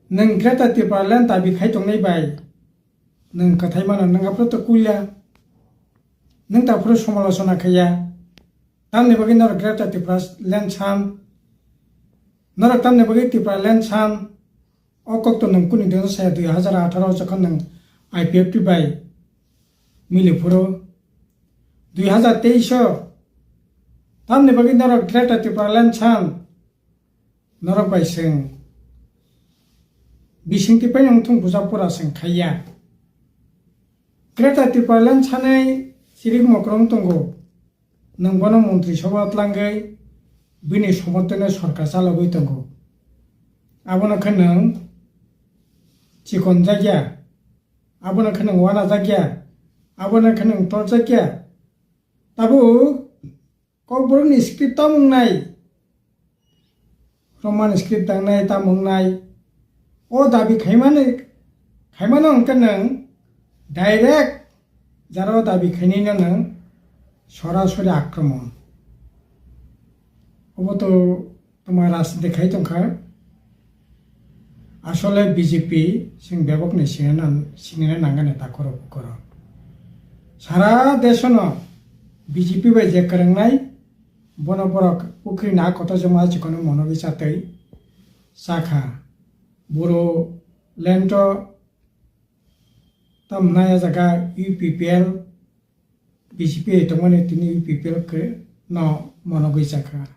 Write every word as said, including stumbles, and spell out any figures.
Nwng Greater Tipraland dabi khai tongnai bai nwng kwthai mano, nwng aphuru to kulia, nwng ta aphuru somalochona khaiya. Tamni bagwi norok Greater Tipraland san, norok tamni bagwi Tipraland san. O kok to nwng kuni dino saya dui hazar atharo jokhon nwng I P F T bai mili phuru dui hazar teis o tamni bagwi norok Greater Tipraland san norok bai swng bisingtwi paino wngthung buja pura swng khaiya. Greater Tipraland sanai chirik mokrong tongo. Nwng bono montri soba tlangwi bini somorthone sorkar chalogwi tongo. Abono khe nwng chikonjakya, abono khe nwng wanajakya, abono khe nwng torjakya. Tabuk Kokborokni script tamo wngnai, Roman script tangnai tamo wngnai, o dabi khaimani, khaimano hwnkhe nwng direct jaro dabi khainino nwng sorasori akromon. Obo to tongma rajniti khai tongkha. Asole B J P chwng bebakni sinina, sinina nangani takhoro bukhoro. Sara desono B J P bai je kwrwngnai, bono borok pukhri na kotor joma chikon monogwi chatwi chakha. Boro lento tamnai a jaga U P P L, B J P tongmani tini U P P L khe no monogwi chakha.